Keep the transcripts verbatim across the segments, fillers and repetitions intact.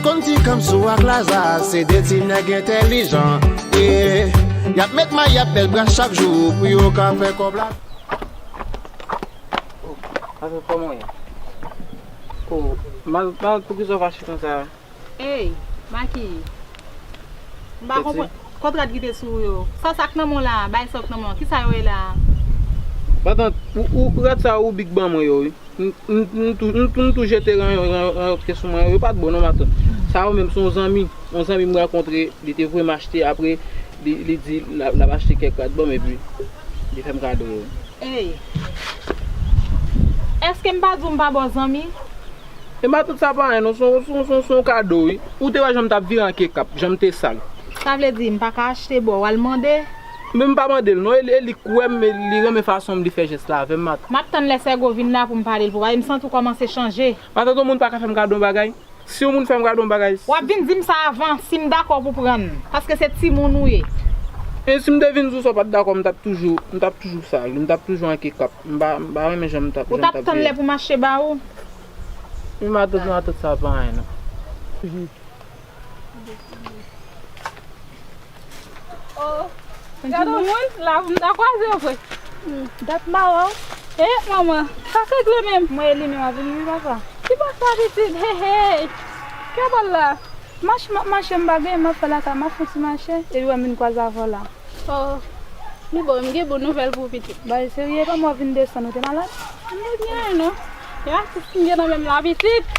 Konn ti kanm sou ak Laza, se de ti nèg entèlijan. Yeah. Y ap met may, y ap bèl bra chak jou pou yo ka fè kòb la. Afè kòman w ye? Oh, Matant, Matant, poukisa w fache konsa? Ey, Maki. M pa konprann. Kontra ki te sou ou yo. Sa, sa k nan men w la, bay sa k nan men w. Kisa yo ye la? Matant, ou, ou, ou rad sa ou Big ban mwen yo, wi. M, m, m tou, m tou, m tou jete ranyon, ranyon, ranyon ki te sou mwen yo. Yo pa t bon non, Matant. Sa yo menm, se yon zanmi. Yon zanmi m rankontre, li te voye m achte, apre, li, li di l ap, l ap achte kèk rad ban m, epi li fè m kado yo. Ey. Èske m pa di w m pa ba w zanmi? E Matant, sa pa anyen non, se yon, se yon, se yon, se yon kado, wi. Ou te wè jan m t ap vire an kekap, jan m te sal. Sa vle di, m pa ka achte ba w, w al mande? Men m pa mande l non, e li, e li kwè m, e li renmen fason m, li fè jès la avè m, Matant. M ap tann lè Sègo vin la pou m pale l pou, paske m santi w kòmanse chanje. Matant, yon moun pa ka fè m kado yon bagay. Si yon moun fè m kado yon bagay, w ap vin di m sa avan, si m dakò pou pran l, paske se timoun ou ye. E si m te vin di w sa w pa t dakò, m t ap toujou, m t ap toujou sal, m t ap toujou an kekap. M pa, m pa renmen jan m t ap, jan m t ap viv. Ou t ap tann lè pou m achte ba ou? Wi, Matant, Matant, sa pa anyen non. Oh, gade yon moun, la pou m ta kwaze vre. Dat m pa wè w. E, manman, sa k regle menm? Mwen e li menm ap vini wi, papa. Ki bò sa, pitit? Hey, hey. Ki bò l la? Mache, m ap mache, m pa gen, m ap fè lakay, m ap fè ti mache, epi wè m vin kwaze avè w la. Oh, li bon, m gen bon nouvèl pou ou, pitit. Bagay serye, kòman w vin desann, ou te malad? M pa gen anyen non. E atis m gen nan men m la, pitit.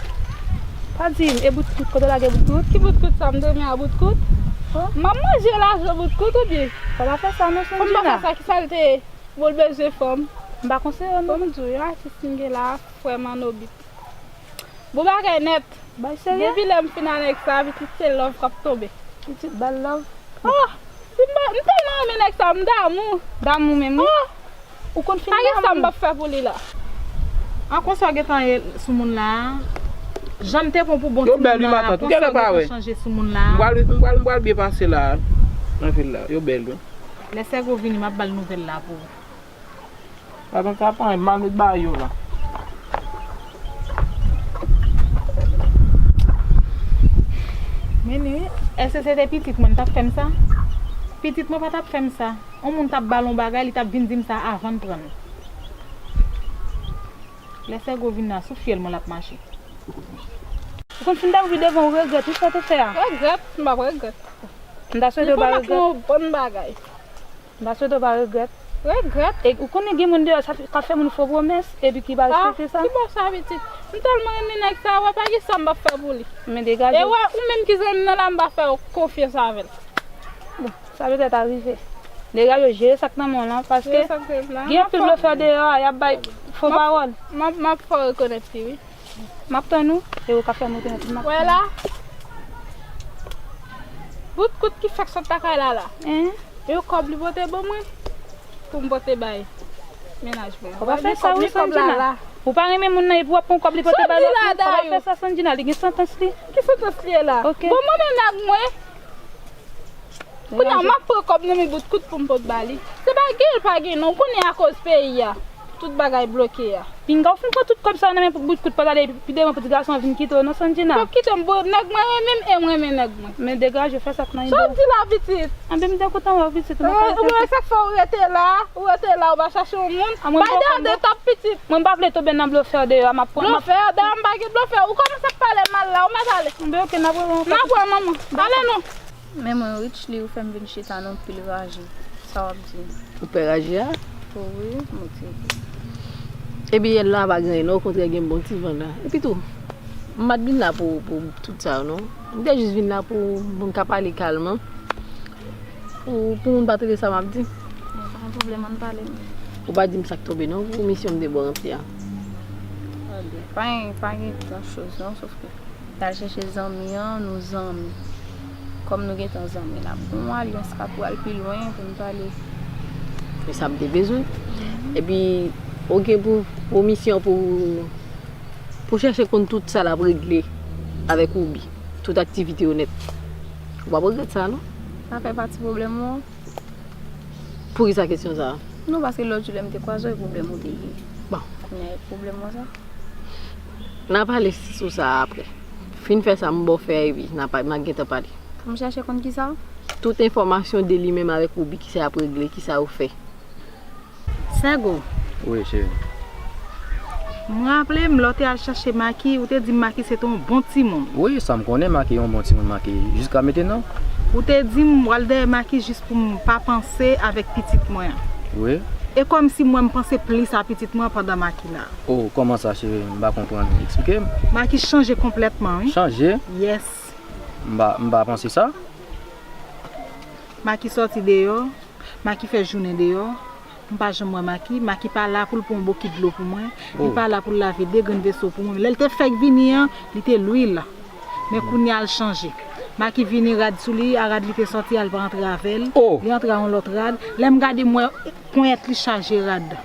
Pa di m, e bout kout, kote w lage bout kout? Ki bout kout sa m te gen a bout kout? Oh. M ap manje lajan bout kout oubyen? Fò w pa fè sa non, Sandjina. Fò m pa fè sa, kisa l te ye? Bon, l bezwen fanm. M pa konseye w non. Bon, m di w, yon atis m gen la, frè m an obit. Bon bagay nèt. Bay serye? Depi lè m fin a nèg sa, pitit, se love k ap tonbe. Pitit, bal love. Oh, si m pa, m tèlman renmen nèg sa, m damou. Damou menm, wi. Oh, ou konn fin damou. Pa gen sa m p ap fè pou li la. An konsa w gentan ye sou moun la a. Jan m te pran pou bon timoun nan la, konsa w gentan chanje sou moun la a. Yo bèl wi, Matant, ou genlè pa wè. M pral, m pral, m pral byen pase la, nan vil la. Yo bèl wi. Lè Sègo vini, m ap ba l nouvèl la pou ou. Matant, sa pa anyen, m al met bagay yo la. Men wi, èske se te pitit mwen, l t ap fè m sa? Pitit mwen pa t ap fè m sa. Yon moun t ap ba l yon bagay, li t ap vin di m sa avan l pran l. Lè Sègo vin la, sou fyèl mwen l ap mache. Ou konn si m ta rive devan ou regrèt wi sa w te fè a. Regrèt? M p ap regrèt. M ta swete w pa regrèt. Li fè m ap yon bon bagay. M ta swete w pa regrèt. Regrèt? E ou konnen gen moun deyò sa k ap fè moun fo pwomès epi ki pa respekte sa. Ah, ki bò sa, pitit? M tèlman renmen nèg sa, wè pa gen sa m p ap fè pou li. Men degaje w. E wè, ou menm ki zanmi m nan la, m pa fè w konfyans avè l. Bon, sa petèt a rive. Degaje w, jere sa k nan men w lan, paske gen anpil blofè deyò a, y ap bay fo pawòl. M ap, m ap fè w rekonèt li, wi. M ap tann ou, e ou ka fè m rekonèt li, m ap tann ou. Wè la, bout kout ki fèk sot lakay la la. Hein? E yon kòb li pote ban mwen, pou m pote bay mennaj mwen. Ou pa fè sa, wi, Sandjina. Ou pa renmen moun nan, epi w ap pran kòb li pote bay lòt moun. Ou pa fè sa, Sandjina, li gen santans li. Ki santans li ye la? Ok. Bon, mwen menm nèg mwen. Kounye a, m ap pran kòb nan men bout kout pou m pot ba li. Se pa gen l pa gen non, ou konnen akoz peyi a, tout bagay bloke a. Pinga, ou fin pran tout kòb sa yo nan men bout kout, pa t ale pi devan pou ti gason an vin kite w non, Sandjina. P ap kite m, bon, nèg mwen renmen m e m renmen nèg mwen. Men degaje w, fè sa k nan ide w. Sa w di la, pitit? Anben, m te kontan wè w, pitit. Ou pa ka rete. Sa k fè w rete la, ou rete la, ou pa chache yon moun. Bay deyò de tap, pitit. Mwen m pa vle tonbe nan blofè deyò a, m ap pran. Blofè, dayè m pa gen blofè. Ou kòmanse ap pale mal la, ou mèt ale. Anben, ok, n ap wè w ankò. N ap wè, manman. Ale non. Men mwen, Richly, ou fè m vin chita nan pil raje. Sa w ap di m? Ou pè raje a? O wi, monte. Epi yè la pa gen anyen non, okontrè gen bon ti van la. Epi tou, m pa t vin la pou, pou tout sa yo non. M te jis vin la pou moun ka pale kalman. Pou, pou moun pa tande sa m ap di. Bon, pa gen pwoblèm, ann pale. Ou pa di m sa k tonbe non, pou misyon m te ba w ranpli a. Pa gen, pa gen gran choz non, sof ke m t al chèche zanmi an, nou zanmi. Kòm nou gentan zanmi la, bon, alyans ka pral pi lwen pou n pale. E sa m te bezwen. Epi, ou gen pou, pou misyon pou, pou chèche konn tout sa l ap regle avèk Woubi, tout aktivite yo nèt. Ou p ap regrèt sa, non? Sa fè pati pwoblèm ou an? Poukisa kesyon sa a? Non, paske lòt jou lè m te kwaze w, e pwoblèm ou te ye. Bon. Kounye a, e pwoblèm ou an sa? N a pale sou sa a aprè. Fin fè sa m ba w fè a epi n a pa, n a gentan pale. Pou m chèche konn kisa? Tout enfòmasyon de li menm avèk Woubi, kisa y ap regle, kisa yo fè. Sègo. Wi, cheri. M raple m, lè w te al chèche Maki, ou te di m Maki se te yon bon timoun. Wi, sa m konnen, Maki yon bon timoun, Maki jiska mentenan. Ou te di m w al dèyè Maki jis pou m pa panse avèk pitit mwen an. Wi. E kòmsi mwen m panse plis a pitit mwen pandan Maki la. Oh, kòman sa, cheri? M pa konprann. Eksplike m. Maki chanje konplètman, wi. Chanje? Yes. M pa, m pa panse sa. Maki sòti deyò, Maki fè jounen deyò. M pa janm wè Maki. Maki pa la pou l pran yon bokit dlo pou mwen. Li Oh. pa la pou l lave de grenn veso pou mwen. Lè l te fèk vini an, li te lwil. Men kounye a l chanje. Maki vini rad sou li, a rad li te sòti a, l pa antre avè l. Oh. Li antre a yon lòt rad. Lè m gade, m wè ponyèt li chaje rad.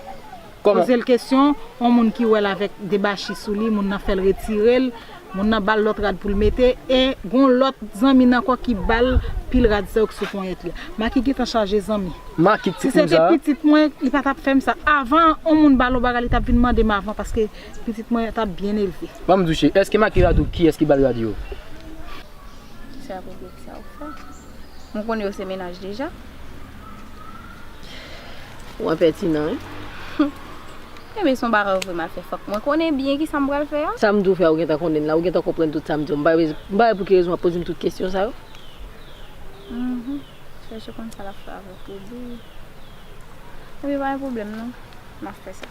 Kòman? Poze l kesyon, yon moun ki wè l avèk debachi sou li, moun nan fè l retire l, moun nan ba l lòt rad pou l mete, e gon lòt zanmi n ankò ki ba l pil rad sa yo ki sou ponyèt li. Maki gentan chaje zanmi. Maki ti kounsa. Si se te pitit mwen, li pa t ap fè m sa. Avan, yon moun ba l yon bagay, li t ap vin mande m avan, paske pitit mwen t ap byen elve. Ban m di w, cheri, èske Maki rad ou, kiyès ki ba l rad yo? Se apropo kisa ou fè. Mwen konnen yo se mennaj deja. Ou enpètinan, wi. Ebyen, se yon bagay ou vle m al fè. Fòk mwen konnen byen kisa m pral fè a. Sa m di w fè a, ou gentan konnen l la, ou gentan konprann tout sa m di w. M pa, m pa wè pou ki rezon w ap poze m tout kesyon sa yo. Mhm. Chèche konn sa l ap fè avèk Woubi. Ebyen, pa gen pwoblèm, non. M ap fè sa.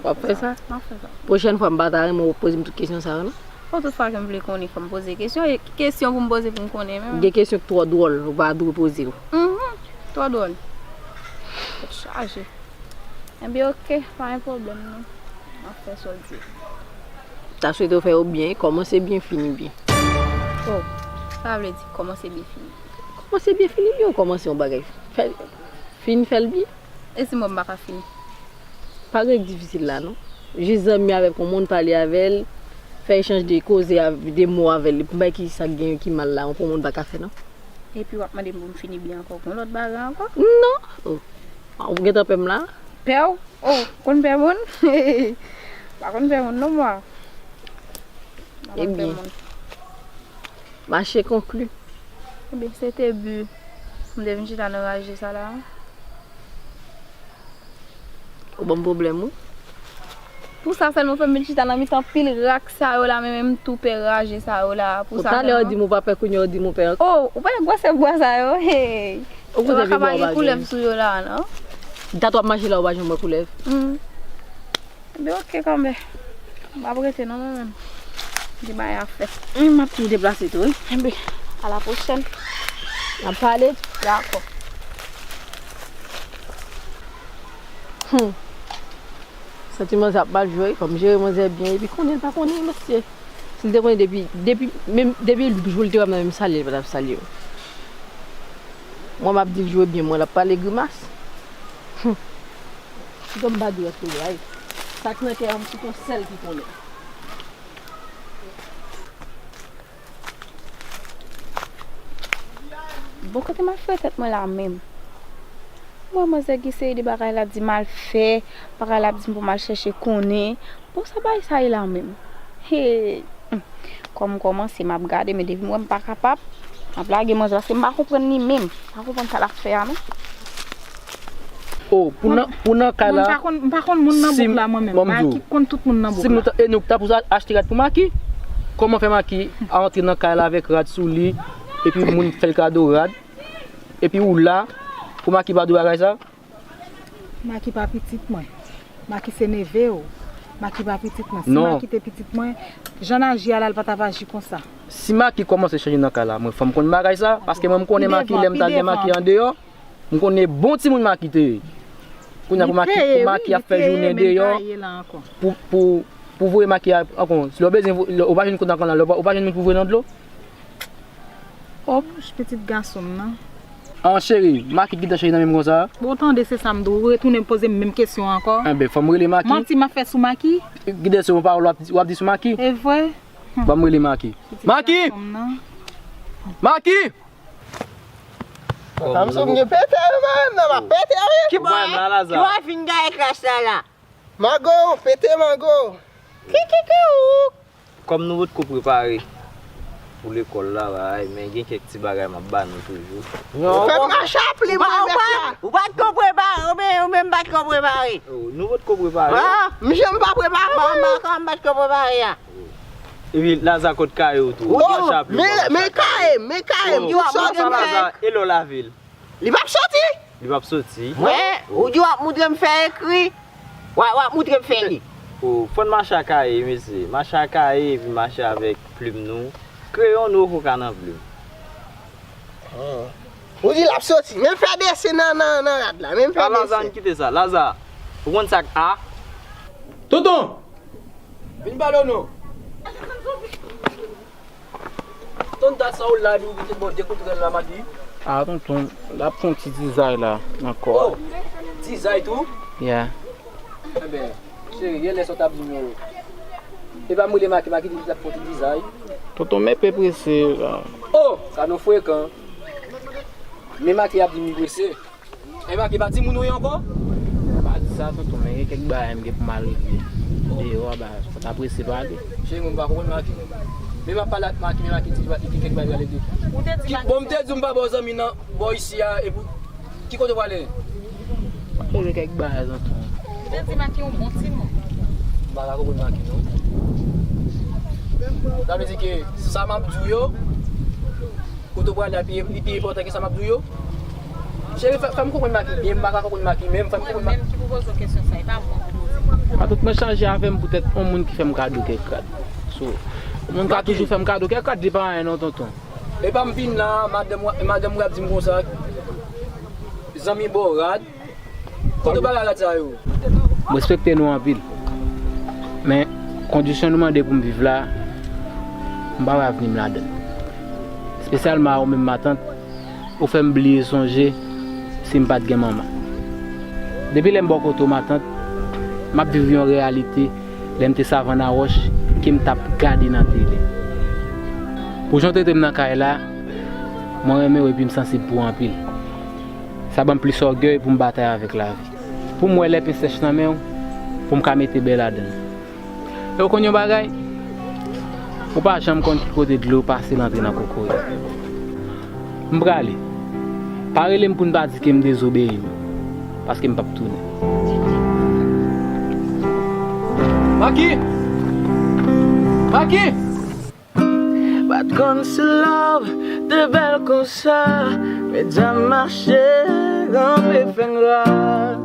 W ap fè sa? M ap fè sa. Pwochèn fwa, m pa ta renmen w poze m tout kesyon sa yo, non. Bon, tout fwa ke m vle konnen, fò m poze kesyon. E ki kesyon pou m poze pou m konnen menm? Gen kesyon ki twò dwòl, ou pa dwe poze yo. Mhm. Twò dwòl. Tèt chaje. Enben, oke, pa gen pwoblèm, non. M ap fè sa w di. Ta swete w fè yo byen, kòmanse byen, fini byen. Oh, sa vle di kòmanse byen, fini byen. Kòmanse byen, fini byen, ou kòmanse yon bagay. Fè, fin fè l byen. E si mwen m pa ka fini? Pa gen difisil la, non. Jis zanmi avèk yon moun, pale avè l, fè echanj de koze, av-, de mo avè l. Epi m pa wè ki sa k gen ki mal la, yon pou moun pa ka fè, non. Epi w ap mande m pou m fini byen ankò, gon lòt bagay ankò? Non. Oh. Ou gentan pè m la? Pè w? Oh, konn pè moun? Pa konn pè moun, non, mwa. Pa konn pè moun. Ebyen. Mache konkli. Ebyen, se te bi m te vin chita nan raje sa la. Ou ban m pwoblèm, wi. Pou sa sèlman fè m vin chita nan mitan pil rak sa yo la, men, men m tou pè raje sa yo la. Pou sa sèlman. Talè ou di m ou pa pè, kounye a ou di m ou pè ankò. Oh, ou pa wè gwosè bwa sa yo? Hey. Ou kote yo pa ka pa gen koulèv sou yo la, non? Dat w ap mache la, ou pa janm wè koulèv? Hmm. Ebyen, oke, kanmenm. M ap rete non, mwen menm. Gen bagay ap fèt. Wi, m ap tou deplase tou, wi. Enben, a la pwochèn. N ap pale. Dakò. Hmm. Santi manzè ap mal jwe, fò m jere manzè byen, epi konnen l pa konnen, mesye. Si l te konnen depi, depi, menm, depi jou l te wè m nan menm salye, l pa t ap salye m. Mwen, m ap di l jwe byen, mwen, l ap pale grimas. Hmm. Kite m pa di w anyen, ay. Sa k nan kè a, m se yon sèl ki konnen. Bon, kote m al fè tèt mwen la menm? Mwen, manzè ki seri de bagay la di m al fè, bagay la ap di m pou m al chèche konnen. Bon, sa bagay sa ye la menm? Hey! Hmm. Kòm m kòmanse, m ap gade, men depi m wè m pa kapab, m ap lage manzè, paske m pa konprann li menm. M pa konprann sa l ap fè a, non. Oh, pou nan, pou nan kay la, m pa konn, m pa konn moun nan bouk la, mwen menm. Maki konn tout moun nan bouk la. Si nou ta, e nou ta pou achte rad pou Maki, kòman fè Maki antre nan kay la avèk rad sou li, epi moun fè l kado rad, epi ou la, pou Maki pa di w bagay sa? Maki pa pitit mwen. Maki se neve w. Maki pa pitit mwen. Si Maki te pitit mwen, jan l aji a la, l pa t ap aji konsa. Si Maki kòmanse chanje nan kay la, mwen, fò m konn bagay sa, paske mwen, m konnen Maki, lè m t al gen Maki andeyò, m konnen bon timoun Maki te ye. Kounye a pou Maki, pou Maki ap fè jounen deyò, pou, pou, pou voye Maki a, ankò, si lè w bezwen, lè w pa jwenn kote ankò la, lè w pa, w pa jwenn moun pou voye nan dlo. Hop, pitit gason m nan. An, cheri, Maki gentan cheri nan menm konsa. Bon, tande, se sa m di w, ou retounen poze m menm kesyon ankò. Enben, fò m rele Maki. Manti m ap fè sou Maki? Gide se yon pawòl w ap, w ap di sou Maki? E vre? Ban m rele Maki. Maki! Maki! Samson gen pete yo, mwen menm nan, m ap pete, wi. Ki bò, ki bò fin gaye kras la la? Mago, pete mago. Ki, ki, ki, ou? Kòm nou potko prepare pou lekòl la, bagay, men gen kèk ti bagay m ap ba nou toujou. Ou fè mache ap li mwen mèt la. Ou pa t ko prepare, ou menm, ou menm pa t ko prepare. Oh, nou potko prepare. Ah, m janm pa prepare. Mwen, mwen, kòman m pa t ko prepare a? Epi Laza kot kaye w tou. Ou mache ap li mwen mèt la. Men kaye, men kaye, m tout sa w di m fè. Laza, e lè w lave l? Li p ap soti. Li p ap soti. Mwen, ou di w ap moutre m fè ekri, w ap, w ap moutre m fè li. Oh, fò n mache a kaye, mesye. Mache a kaye epi mache avèk plim nou. Kreyon nou poko ka nan plim. Ou di l ap soti. Men m fè desen nan, nan, nan rad la. Men m fè desen. Laza, ann kite sa. Laza, ou konn sa k A? Tonton! Vin pale w non. Tonton, sa w la, epi ou kite bon de kout rèl la, Maki. Ah, tonton, l ap fè yon ti dizay la, nan kò a. Oh, dizay tou? Yeah. Enben, cheri, yè lè sa w t ap di m yo. E pa m rele Maki, Maki di m l t ap fè yon ti dizay. Tonton, men pe prese la. Oh, gad yon frekan. Men Maki ap di m li prese. E Maki, pa timoun ou ye ankò? Pa di sa, tonton, men gen kèk bagay m gen pou m al regle. Deyò a, ba, fò w ta prese pale. Cheri, mwen pa konprann Maki. Men m ap pale ak Maki, men Maki di li gen kèk bagay li pral regle. Bon, m te di w m pa ba w zanmi nan bò isi a, epi ki kote w prale? M ap regle kèk bagay, tonton. Ou te di Maki yon bon timoun. M pa ka konprann Maki, non. Sa vle di ke sa m ap di w yo, kote w prale a pi, li pi enpòtan ke sa m ap di w yo? Cheri, fè, fè m konprann Maki byen, m pa ka konprann Maki menm, fè m konprann Maki. Mwen menm ki pou poze w kesyon sa, e pa mwen pou poze. Matant, mwen chanje avè m poutèt yon moun ki fè m kado kèk rad. So, yon moun ka toujou fè m kado kèk rad, li pa anyen non, tonton. E pa m vin la, madanm, madanm mwen ap di m konsa, zanmi ba w rad, kote w ba rad sa yo? M respekte nou anpil. Men, kondisyon nou mande pou m viv la, m pa wè avni m ladan l. Espesyalman a ou menm matant, ou fè m bliye sonje si m pa t gen manman. Depi lè m bò kote w matant, m ap viv yon reyalite lè m te savann a wòch ke m t ap gade nan tele. Pou jan w trete m nan kay la, mwen renmen w epi m sansib pou w anpil. Sa ban m plis ògèy pou m batay avèk lavi. Pou m wè lèpe sèch nan men w, pou m ka mete bè ladan l. E w konn yon bagay? Ou pa janm konn ki kote dlo pase l antre nan kokoye. M prale. Pa rele m pou n pa di ke m dezobeyi m, paske m p ap tounen. Maki! Maki! Pa t konn si love te bèl konsa, medam mache ranpe fè gras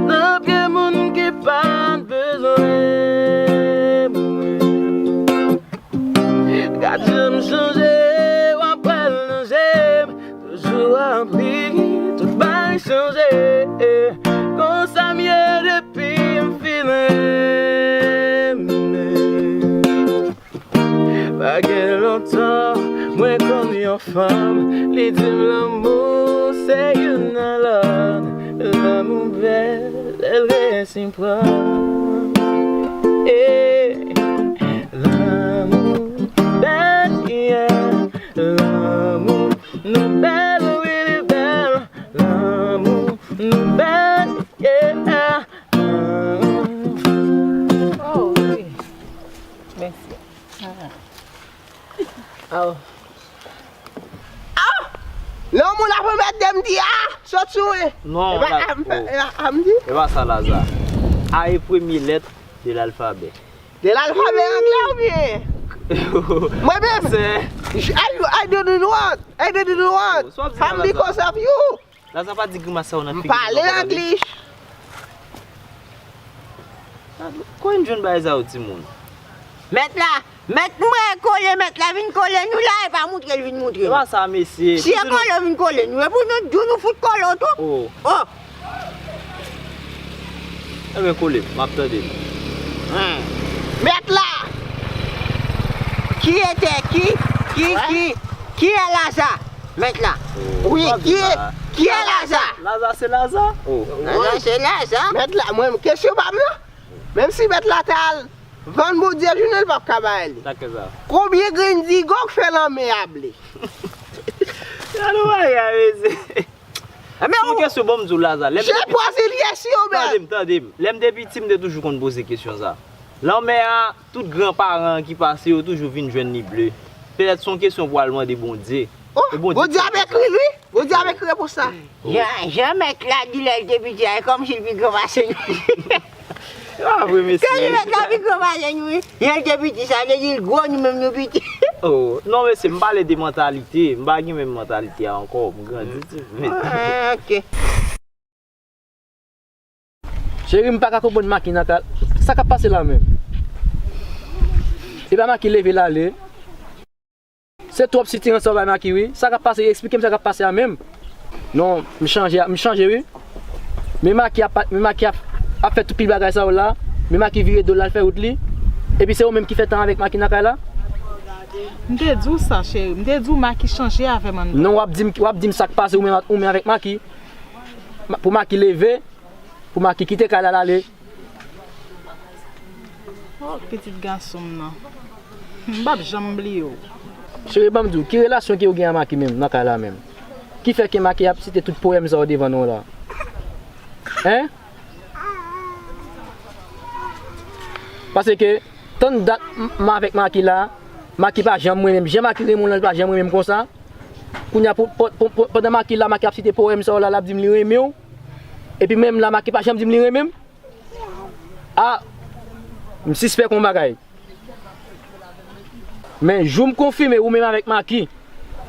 nan pye moun ki pa t bezwen mwen. Gad jan m chanje, w ap pral nan je m, toujou ap ri, tout bagay chanje. Konsa m ye depi m fin renmen. Pa gen lontan, mwen konn yon fanm, li di m lanmou se youn nan lòt, lanmou bèl, lè l gen senprann. Eh, lanmou bèl, yeah, lanmou nou bèl, wi, li bèl, lanmou nou bèl, yeah. Oh, wi. Mèsi. Aw. Aw! Lanmou la pou mèt de m di a! Sot sou mwen! Non, e pa la, a m fè, oh. E pa a m di? E pa sa, Laza. A e premye lèt de lalfabè. De lalfabè anglè oubyen? Mwen menm? I, I didn't want, I didn't want. Oh, sa w ap di la, Laza? Because of you. Laza, pa di grimas sa yo nan figi m non, English. Kote n jwenn bagay sa yo, timoun? Mèt la, mèt mwen kole, mèt la vin kole nou la, e pa moutre l vin moutre nou. E pa sa, mesye. Si e kole w vin kole nou, e pou nou di w nou fout kole w tou. Oh. Oh. Ebyen, kole, m ap tande nou. Mèt la! Qui était qui? Qui, qui, qui est Laza? Mèt la. Wi, ki, ki e Laza? Laza se Laza. Oh. Laza se Laza. Mèt la, mwen, kesyon pa m nan. Menm si mèt la ta al vann Bondye jounen, l p ap ka bay li. Sa k fè sa? Konbyen grenn digo k fè lanmè a ble? Gade yon bagay, mesye. Ebyen, se yon kesyon, bon, m di w, Laza. Lè m te piti, tande m, tande m. Lè m te piti, m te toujou konn poze kesyon sa. Lanmè a, tout granparan an ki pase yo toujou vin jwenn li ble. Petèt se yon kesyon pou w al mande Bondye. Oh, e Bondye Bondye ap ekri l, wi. Bondye ap ekri repons la. Jan, jan mèt la di lè l te piti a, e kòmsi l pi gran pase nou. Ah, vre, mesye. Kòmsi mèt la pi gran pase nou, wi. Lè l te piti, sa vle di l gwo, nou menm nou piti. Oh, non, mesye, m pale de mantalite. M pa gen menm mantalite a ankò. M grandi tou. Ah, ok. Cheri, m pa ka konprann Maki nan ka. Sa k ap pase la menm? E pa Maki leve l ale. Se twòp sitirans sa w bay Maki, wi. Sa k ap pase? Eksplike m sa k ap pase a menm. Non, m chanje, m chanje, wi. Men Maki ap, men Maki ap, ap fè tout pil bagay sa yo la. Men Maki vire do l al fè wout li. Epi se ou menm ki fè tan avèk Maki nan kay la? M te di w sa, cheri. M te di w Maki chanje avè m anndan. Non, w ap di m, w ap di m sa k pase ou menm, ou menm avèk Maki. Ma-, pou Maki leve, pou Maki kite kay la, l ale. Oh, pitit gason m nan. M p ap janm bliye w. Cheri, ban m di w, ki relasyon ke w gen a Maki menm, nan kay la menm? Ki fè ke Maki ap site tout powèm sa yo devan nou la? Hein? Paske, tann dat m, m avèk Maki la, Maki pa janm renmen m. Jan Maki renmen w la, li pa janm renmen m konsa. Kounye a, pou, pou, pou, pou, pandan Maki la, Maki ap site powèm sa yo la, l ap di m li renmen w. Epi menm la, Maki pa janm di m li renmen m. Ah, m sispèk yon bagay. Men jou m konfime ou menm avèk Maki,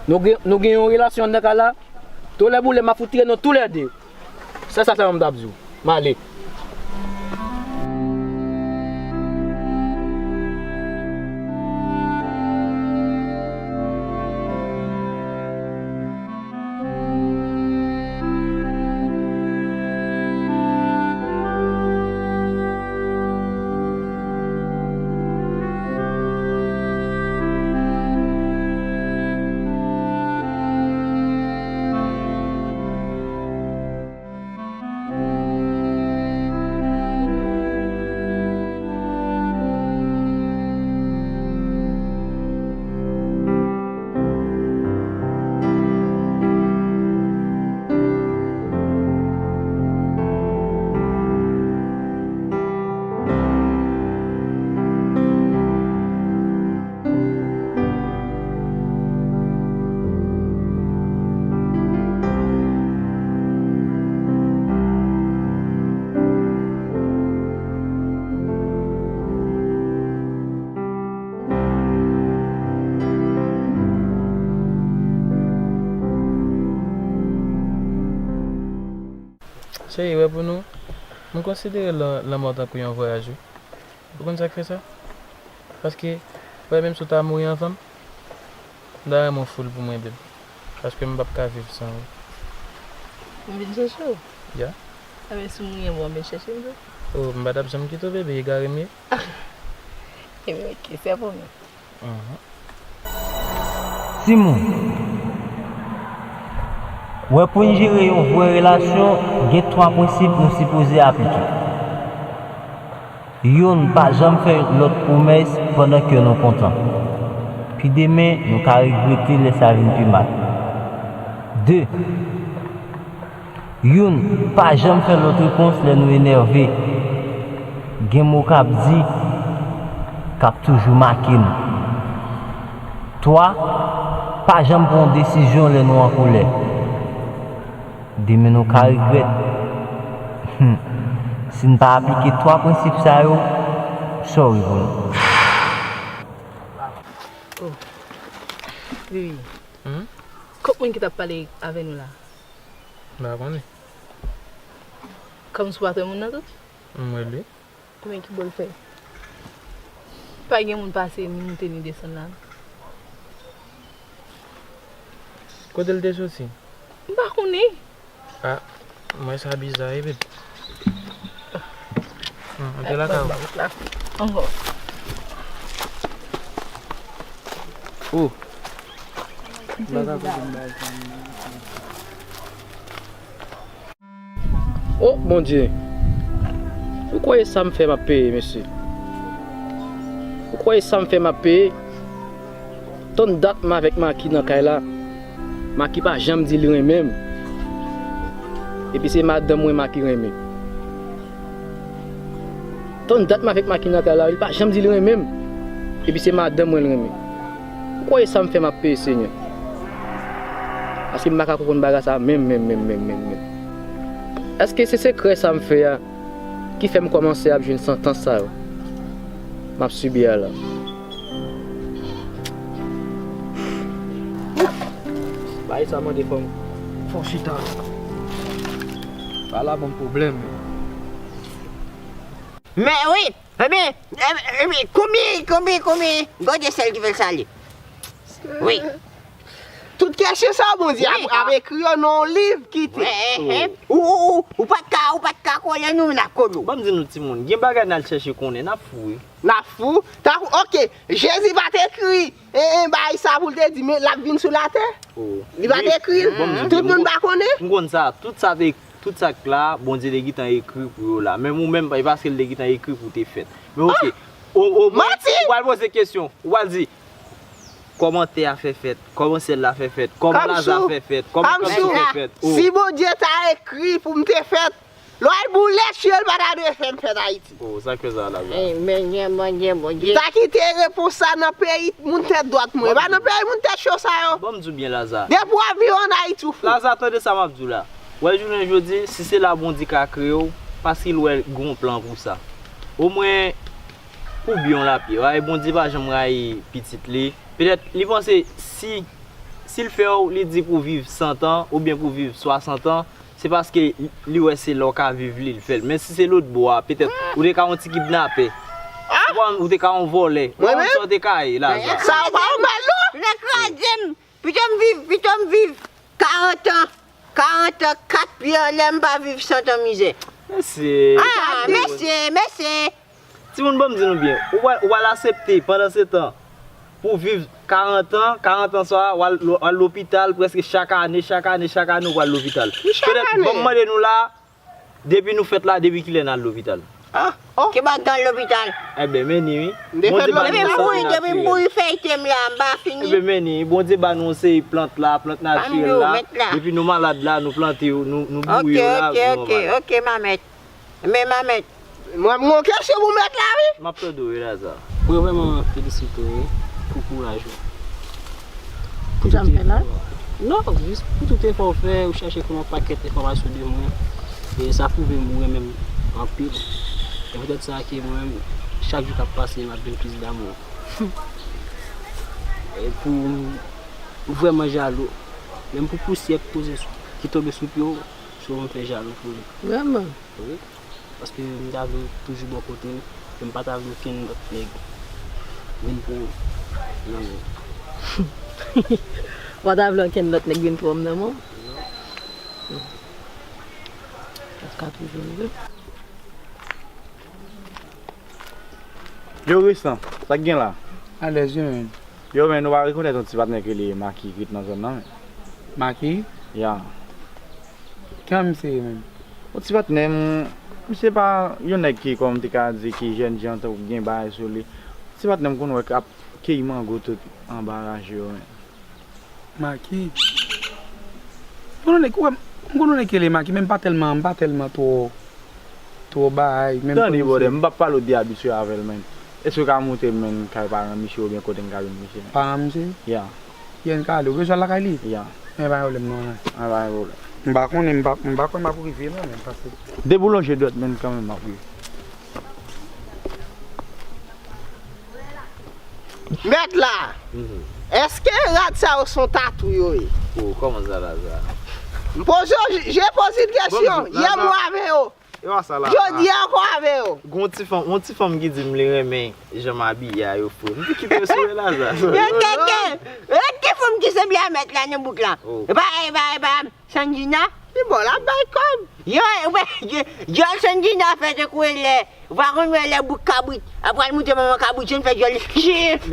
nou gen, nou gen yon relasyon anndan kay la, tolè boulè m ap fout tire nou toulède. Se sa sèlman m t ap di w. M ale. Cheri, wè pou nou, m konsidere lan-, lanmò tankou yon vwayaj, wi. Ou konn sa k fè sa? Paske, wè, menm si w ta mouri anvan m, m ta renmen w foul pou mwen, beb. Paske m p ap ka viv san ou. M vin chèche w? Ya. Enben, si w mouri anvan m, w ap vin chèche m tou? Oh, m pa t ap janm kite w, bebe, egare m ye. Enben, ok, sè pou mwen. Mhm. Timoun, wè pou n jere yon vrè relasyon, gen twa prensip nou sipoze aplike. Youn, pa janm fè lòt pwomès pandan kè nou kontan. Pi demen, nou ka regrete lè sa vin pi mal. De, youn, pa janm fè lòt repons lè nou enève. Gen mo k ap di, k ap toujou make nou. Twa, pa janm pran yon desizyon lè nou an kolè. Demen nou ka regrèt. Hmm. Si n pa aplike twa prensip sa yo, sorry pou nou. Oh. Vivi. Hmm? Kot moun ki t ap pale avè nou la? M pa konnen. Kòmsi w pa t wè moun nan tou? M wè l wi. Men ki bò l fè? Pa gen moun pase ni moute ni desann la non. Kote l te soti? M pa konnen. Ah, mwen sa biza wi, bebe. Hmm, antre lakay ou. Ankò. Oh. M pa ka kote m bay fanmi. Oh, Bondye! Ou kwè e sa m fè m ap peye, mesye? Ou kwè e sa m fè m ap peye? Tann dat m avèk Maki nan kay la, Maki pa janm di li renmen m. Epi se madanm mwen Maki renmen. Tann dat m avèk Maki nan kay la, li pa janm di li renmen m. Epi se madanm mwen l renmen. Ou kwè e sa m fè m ap peye, Senyè? Paske m pa ka konprann bagay sa menm, menm, menm, menm, menm, menm. Èske se sekrè sa m fè a ki fè m kòmanse ap jwenn santans sa yo m ap sibi a la? Bagay sa mande fò m, fò m chita. Bagay la ban m pwoblèm. Men wi, ebyen, ebyen, ebyen, konbyen, konbyen, konbyen, Bondye sèl ki fè l sale. Wi. Tout kesyon sa, Bondye ap, ap ekri yo nan yon liv kite. Ou, ou, ou, ou pa t ka, ou pa t ka kole nou, n ap kole w. Ban m di nou timoun, gen bagay n al chèche konnen, n ap fou wi. N ap fou? N ap fou? Oke, Jezi pa t ekri e, e, bagay sa pou l te di, men l ap vin sou latè. Li pa t ekri l. Tout moun pa konnen. M konn sa, tout sa te, tout sa k la, Bondye te gentan ekri pou yo la. Menm ou menm, e paske l te gentan ekri pou w te fèt. Men oke, o, o, ou pral poze kesyon, ou pral di, kòman tè a fè fèt, kòman syèl la fè fèt, kòman Laza fè fèt, kòman Kamsou fè fèt. Si Bondye ta ekri pou m te fèt, Lòy Boulèt, yo, l pa ta dwe fè m fèt Ayiti. Oh, sa k fè sa la, sa? Ey, Bondye, Bondye, Bondye. M ta kite repons sa nan peyi moun tèt dwat mwen. E pa nan peyi moun tèt cho sa yo. Ban m di w byen, Laza. Depi w ap viv ann Ayiti, ou fou. Laza, tande sa m ap di w la. Wè, jounen jodi, si se la Bondye ka kreye w, paske l wè l gen yon plan pou sa. Omwen, pou byen w l ap ye. Wè, Bondye pa janm rayi pitit li. Petèt, li panse si, si l fè w, li di pou w viv san tan, oubyen pou w viv swasant an, se paske li wè se la w ka viv li, l fè l. Men si se lòt bò a, petèt, ou te ka yon ti kidnapè. Ou pa, ou te ka yon vòlè. Ou pa konn sa w te ka ye, Laza. Sa yo pa yon mal, non. Nèg kraze m. Pito m viv, pito m viv karant an. Karant an, kat pye anlè, m pa viv san tan mizè. Mesye. Ah, mesye, mesye. Timoun, ban m di nou byen, ou pral, ou pral aksepte pandan se tan pou w viv karant an, karant an sa, w al, w al lopital prèske chak ane, chak ane, chak ane, ou pral lopital. Petèt, ban m mande nou la, depi nou fèt la, depi kilè n al lopital? Ah, oh. Ki bat nan lopital? Enben, men ni wi. Depi m mouri, depi m mouri fèy te m la, m pa fini. Enben, men ni, Bondye ba nou yon seri plant la, plant natirèl la. Depi nou malad la, nou plante yo, nou, nou bouyi yo la, nou anba la. Ok, ok, ok, ok, mamèt. Men mamèt. Mwen, m gen yon kesyon pou mèt la, wi. M ap tande w, wi, Laza. Mwen vrèman felisite w, wi, pou kouraj ou. Pou sa m fè la? Non, jis pou tout efò w fè, ou chache konnen yon pakèt enfòmasyon de mwen. E sa pwouve m ou renmen m anpil. E poutèt sa ke mwen menm, chak jou k ap pase, m ap vin plis damou. E pou m vrèman jalou. Menm pou pousyè ki poze sou, ki tonbe sou pye w, sou ou m fè jalou pou li. Vrèman? Wi. Paske m ta vle w toujou bò kote m, e m pa ta vle okenn lòt nèg vin pran w nan men w. Ou pa ta vle okenn lòt nèg vin pran w nan men w? Non. Hmm. Sa ka toujou rive. Yo, Ristan, sa k gen la? Alèz, wi, men. Yo, men, nou pa rekonèt yon ti patnè ki rele Maki ki ret nan zòn nan, men. Maki? Ya. Kijan misye ye menm? Yon ti patnè m, misye pa yon nèg ki, kòm m te ka di, ki jènjan tankou gen bagay sou li. Ti patnè m konn wè k ap keyi mango tout anba raje yo, men. Maki. M konn yon nèg, ou wè, m konn yon nèg ki rele Maki, men m pa tèlman, m pa tèlman twò, twò bay, men m konn misye. Tande, brother, m p ap pale w de abitye avè l, men. Èske w ka montre m, men, kay paran misye oubyen kote m ka jwenn misye, men? Paran misye? Ya. Kiyès k ale? Ou bezwen al lakay li? Ya. Men pa gen pwoblèm non, men. Ah, pa gen pwoblèm. M pa konnen, m pa, m pa kwè m ap rive non, men, paske. Depi w lonje dwèt, men, kanmenm m ap rive. Mèt la, èske rad sa yo se yon tatou yo ye? Oh, kòman sa la, sa? M poze yo, je poze yon kesyon. Yè m wè avè yo. E pa sa la. Jodi a ankò avè yo. Gon ti fanm, yon ti fanm ki di m li renmen jan m abiye a yo, frè. M di kite sou Laza. Yo keke. Yo ti fanm ki sanble a mèt la nan bouk la. Oh. E pa, e pa, e pa Sandjina. Li bon, l ap bay kòb. Yo, yo, yo Sandjina fè tankou e lè. Ou pa konn wè lè bouk kabrit. Apre l moute manman kabrit, yo fè djòl li.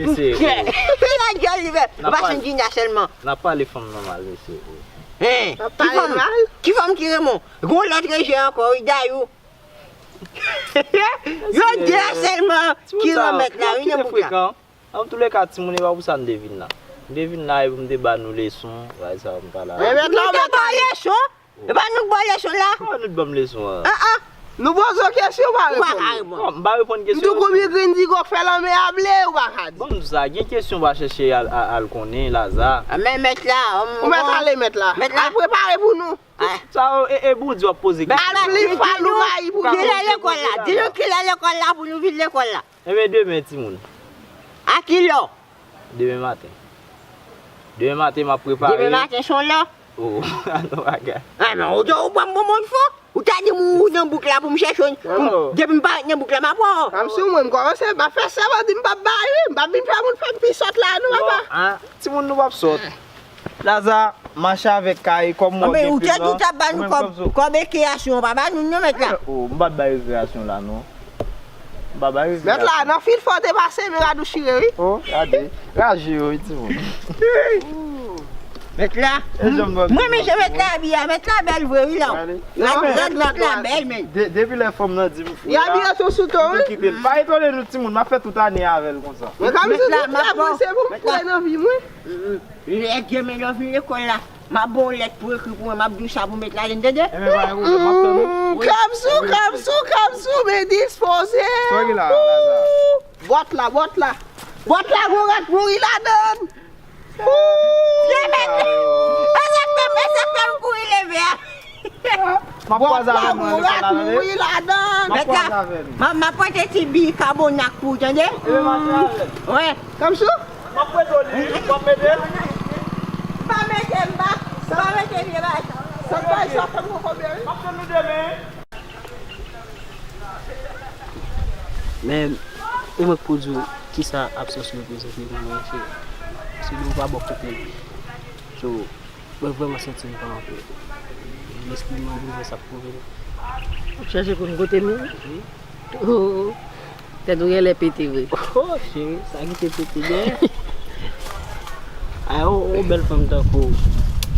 Mesye, oh. Se la djòl li fè. E pa Sandjina sèlman. N ap pale fanm nòmal, mesye, oh. Hein? N ap pale mal. Ki fanm ki renmen w? Gon lòt rejè ankò, wi, Dayou. Yo de sèlman ki remèt la, wi, nan bouk la. Antouka, timoun, e pa pou sa n te vin la. N te vin la, e pou m te ba nou leson, bagay sa yo m pa la. Nou te ba w leson? E pa nou k ba w leson la? Kòman nou t ban m leson an? Ah, ah. Nou poze w kesyon, ou pa reponn. Ou pa ka reponn. Bon, m pa reponn kesyon. M di w konbyen grenn digo k fè lanmè a ble, ou pa ka di. Bon, m di sa, gen kesyon w pa chèche al, al, al konnen, Laza. A, men mèt la, ou mèt ale, mèt la. Mèt la. Al prepare pou nou. Sa yo, e, e Bondye w ap poze kesyon. Al plis fwa nou mayi pou nou. Kilè lekòl la? Di nou kilè lekòl la pou nou vin lekòl la. Enben, demen, timoun. A kilè? Demen maten. Demen maten, m ap prepare. Demen maten, se yon lè? Oh, non, bagay. A, men, ou, ou pran m pou moun fou? Ou ta di m ou nan bouk la pou m chèche w. Depi m parèt nan bouk la, m ap wè w. Kamsi mwen, m kòmanse, m ap fè sèman di m p ap bay, wi. M p ap vin fè moun fè m pi sòt la, non, papa. Timoun, nou p ap sòt. Laza, mache avèk kay, kòm mwen gen pil lan. Ou te di w t ap ba nou kòb, kòb rekreyasyon, pa ba nou, non, mèt la. Oh, m pa t bay rekreyasyon la, non. M pa bay rekreyasyon. Mèt la, nan fil fò te pase, men rad ou chire, wi. Oh, gade. Raje yo, wi, timoun. Mèt la. Mwen, men jan mèt la abiye a, mèt la bèl vre, wi, la. Rad, rad, rad la bèl, men. De-, depi lè fanm nan di m fou la, m tou kite l. Pa etone nou, timoun, m ap fè tout ane avè l konsa. Mwen, kòm si tout lè mwen, se pou m fou nan vi mwen. Lè demen lè w vin lekòl la, m ap ba w lèt pou w ekri pou mwen, m ap di w sa pou mèt la, tande? Enben, pa gen pwoblèm, m ap tann ou. Kamsi, kamsi, kamsi, men dispoze. Sa w gen la, Laza? Bwat la, bwat la. Bwat la, gwo rat mouri ladan l. Demen, e sa k fè m, e sa k fè m kouri leve a. M ap kwaze avè nou nan lekòl la, tande? M ap kwaze avè nou. M ap, m ap pote ti bikabonat pou ou, tande? Wi. Kamsi? M ap prete w li, wi. W ap mete l? M pa mete, m pa, m pa mete vye bagay sa. Sa k bay sa fè m kokobe, wi. M ap tann nou demen. Men, e mwen k pou di w kisa absans ou reprezante pou mwen, cheri. Paske depi w pa bò kote m. So, mwen vrèman santi m pa anpè. Lespri m an boulvès ap pwouve m. W ap chèche konn kote m ye? Wi. Oh, tèt ou genlè pete vre. Oh, cheri, sa ki te pete dèyè? Ay, yon, yon bèl fanm tankou w.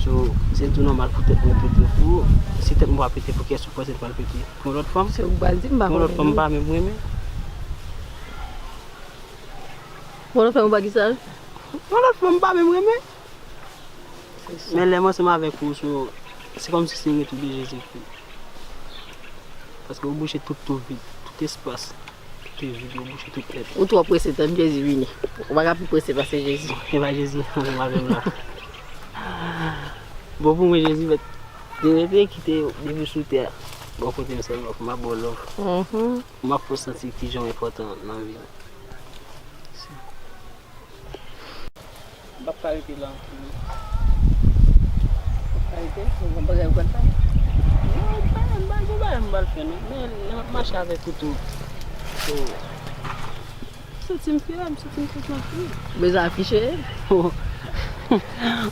So, se tou nòmal pou tèt mwen pete pou ou. Si tèt mwen pa pete, pou kiyès ou panse l pral pete? Pou yon lòt fanm? Se ou k pral di m, m pa konnen non. Pou yon lòt fanm m pa menm renmen. Pou yon lòt fanm ou pa ki sa? Pou yon lòt fanm m pa menm renmen. Men lè m ansanm avèk ou, so, se kòmsi se retou de Jezikri. Paske ou bouche tout tou vid, tout espas ki te vid, ou bouche tout nèt. Ou twò prese, tann Jezi vini. Ou pa ka pi prese pase Jezi. E pa Jezi ansanm avè m la. Bon, pou mwen, Jezi mèt te rete kite depi sou tè a. Bò kote m sèlman, pou m ap ba w love. Pou m ap fè w santi kijan w enpòtan nan vi m. M p ap ka rete la ankò. M p ap ka rete, ou gon bagay ou pral fè? Non, m pa, m pa gon bagay m pral fè non. Men lè m ap mache avèk ou tou, so, m santi m pi rèd, m santi m pi tranki. Ou bezwen afiche?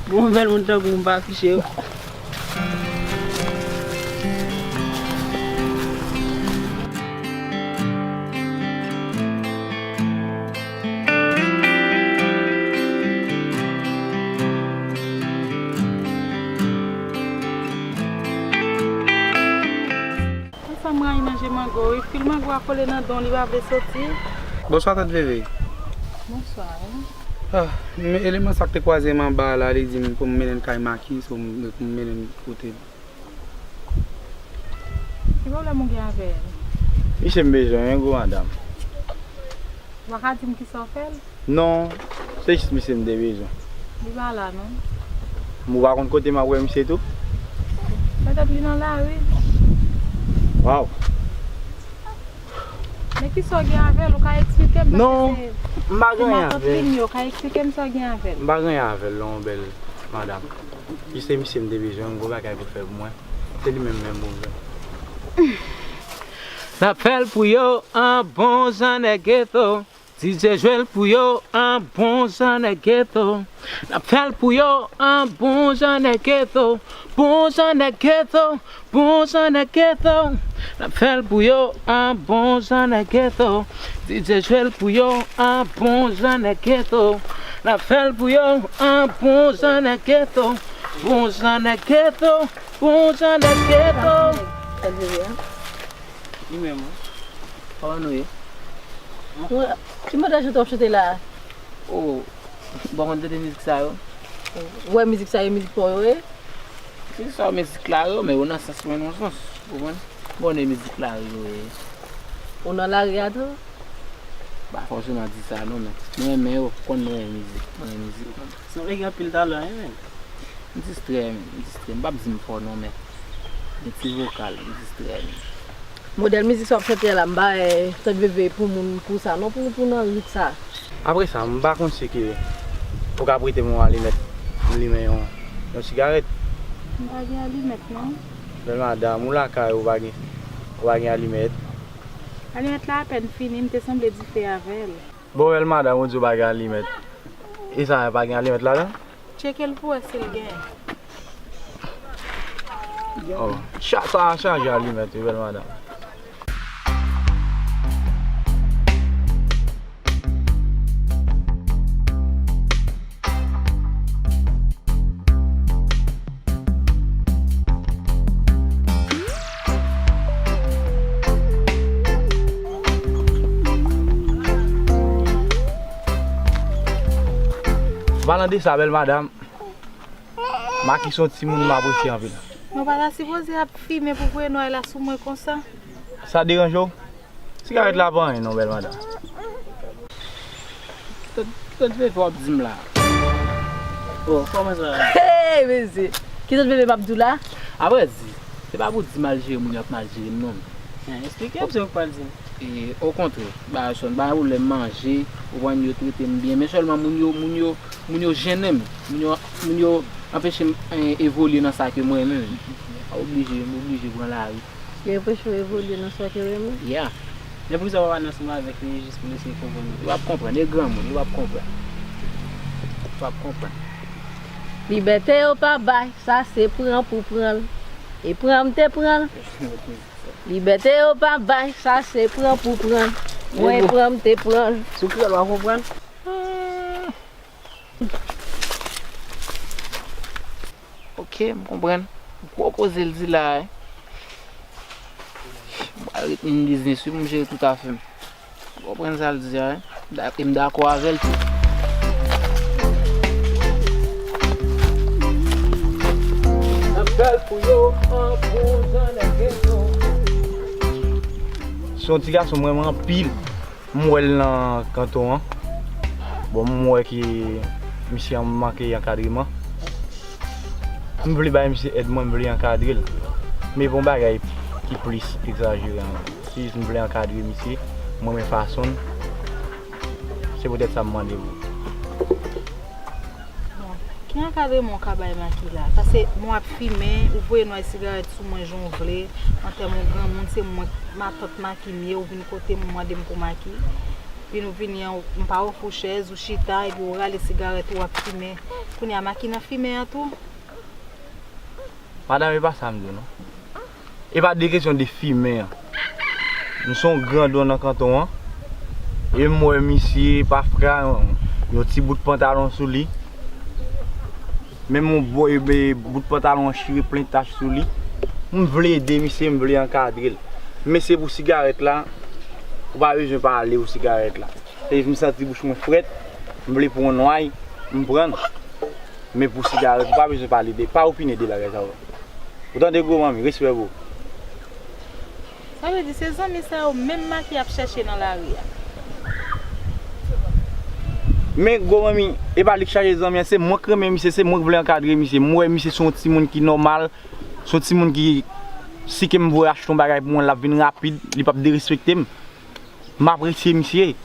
Bon, bèl moun tankou w, m pa afiche w. Sa m rayi manje mango, wi. Fil mango a kole nan don, li pa vle soti. Bonswa, tant Veve. Bonswa, wi. Ah, men eleman sa k te kwaze m anba a la, li di m pou m mennen l kay Maki, so m, pou m mennen l kote l. Ki pwoblèm ou gen avè l? Misye m bezwen, wi, gwo madanm. Ou pa ka di m kisa w fè l? Non, se jis misye m te bezwen. Li pa la, non. Ou pa konn kote m ap wè misye tou? Petèt li nan lari. Waw. Men kisa w gen avè l, ou ka eksplike m? Non, m pa gen anyen avè l. Ou ka eksplike m sa w gen avè l? M pa gen anyen avè l non, bèl madanm. Jis se misye m te bezwen, yon gwo bagay pou l fè pou mwen. Se li menm menm pou m fè. N ap fè l pou yo, an bon jan nèg geto. D J jwe l pou yo, an bon jan nèg geto. N ap fè l pou yo, an bon jan nèg geto. Bon jan nèg geto, bon jan nèg geto. N ap fè l pou yo, an bon jan nèg geto. D J jwe l pou yo, an bon jan nèg geto. N ap fè l pou yo, an bon jan nèg geto. Bon jan nèg geto, bon jan nèg geto. Li menm, wi. Kòman nou ye? Ki mòd jan w ap chante la a? Oh, ou pa konn tande mizik sa yo? Ou wè mizik sa yo, mizik pa w yo ye? Mizik sa yo, mizik la yo, men yo nan sans mwen, nan sans, ou konprann? Bon, e mizik lari yo ye. Ou nan lari a tou? Pa fòseman di sa non, men mwen renmen yo, konn mwen renmen mizik, mwen renmen mizik. Sanble gen anpil talan, wi, men. M distrè, men, m distrè. M p ap di m fò non, men gen ti vokal, m distrè, men. Modèl mizik sa w ap chante a la, m pa wè Tante Veve pou moun pou sa non, pou, pou nan rit sa. Apre sa, m pa konn si ke ou ka prete m yon alimèt, m limen yon, yon sigarèt. M pa gen alimèt non. Bèl madanm, ou lakay ou pa gen, ou pa gen alimèt. Alimèt la apèn fini, m te sanble dife avè l. Bon, bèl madanm, ou di ou pa gen alimèt. E sa, pa gen alimèt ladan? Tcheke l pou wè si l gen. Oh, cha-, sa a chanje alimèt, wi, bèl madanm. Palan de sa, bèl madanm, Maki se yon timoun m apresye anpil. Nou pa ta sipoze ap fimen pou voye nway la sou mwen konsa. Sa deranje w? Sigarèt la pa anyen non, bèl madanm. Tande, tande, w ap di m la. Oh, kòman sa? Hey, mesye! Ki tande bebe m ap di w la? Apre di, se pa pou di mal jere moun yo ap mal jere m non. Eksplike m se ou k pral di m. E, okontrè, bagay sa, m pa gen pwoblèm manje, ou konprann, yo trete m byen, men sèlman moun yo, moun yo, moun yo jennen m, moun yo, moun yo anpeche m, eh, evolye nan sa ke mwen renmen. M oblije, m oblije pran lari. Yo anpeche w evolye nan sa ke w renmen? Yeah. Men poukisa w pa pale ansanm avèk li jis pou l eseye konprann ou? Yo p ap konprann, e granmoun, yo p ap konprann. Yo p ap konprann. Libète yo pa bay, sa se pran pou pran l. E pran m te pran l. Libète yo pa bay, sa se pran pou pran. Mwen pran m te pran. Sou kreyòl w a konprann? Ok, m konprann. Gwo koze l di la, wi. M pral ret nan biznis wi pou m jere tout afè m. Ou konprann sa l di a, wi? Da-, e m dakò avè l tou. N ap fè l pou yo, an pou zannèk yo. Se yon ti gason m renmen anpil. M wè l nan kanton an. Bon, m wè ke misye an manke ankadreman. M vle bay misye èd mwen, m vle ankadre l. Men pa yon bagay ki plis egzajere ankò. Se jis m vle ankadre misye, m renmen fason l. Se poutèt sa m mande w. Bon, ki ankadreman w ka bay Maki la? Paske mwen ap fimen, ou voye nway sigarèt sou mwen jan w vle, antèman w granmoun, se mwen, matant Maki m ye, ou vin kote m, ou mande m pou Maki. Epi nou vini an, m pa ofri w chèz, ou chita, epi w rale sigarèt ou, w ap fimen. Kounye a Maki nan fimen an tou. Madanm, e pa sa m di w non. E pa de kesyon de fimen an. M se yon grandon nan kanton an. E m wè misye pafka yon, yon ti bout pantalon sou li. Menm yon bo-, e, e, bout pantalon an chire plen tach sou li. M vle ede misye, m vle ankadre l. Men se pou sigarèt la, ou pa bezwen pale pou sigarèt la. Se jis m santi bouch mwen frèt, m vle pran yon nway, m pran l. Men pou sigarèt, ou pa bezwen pale de, pa opine de bagay sa yo. Ou tande gwo manmi, respè pou ou. Sa vle di se zanmi sa yo menm Maki ap chèche nan lari a. Men gwo manmi, e pa li k chache zanmi an, se mwen k renmen misye, se mwen k vle ankadre misye. M wè misye se yon timoun ki nòmal, se yon timoun ki, si ke m voye achte yon bagay pou mwen, l ap vin rapid, li p ap derespekte m. M apresye misye.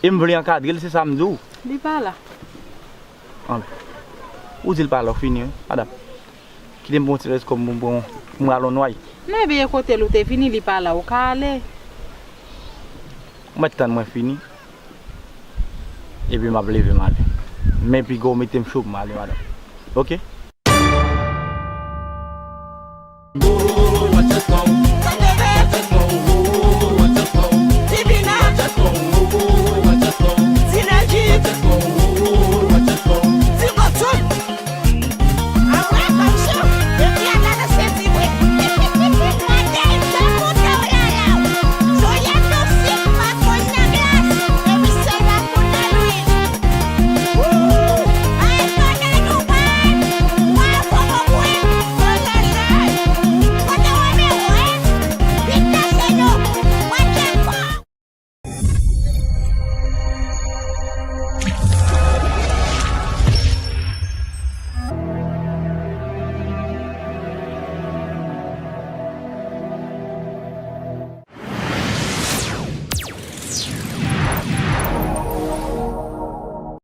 E m vle ankadre l, se sa m di w. Li pa la. Anben. Ou di l pa la, ou fini, wi, madanm. Kite m pran yon ti rès kòb pou m pran, pou m rale yon nway. Non, ebyen, e kote l ou te vini, li pa la, ou ka ale. Ou mèt tann mwen fini. Epi m ap leve m ale. Men piga w mete m cho pou m ale, madanm. Oke? Bon,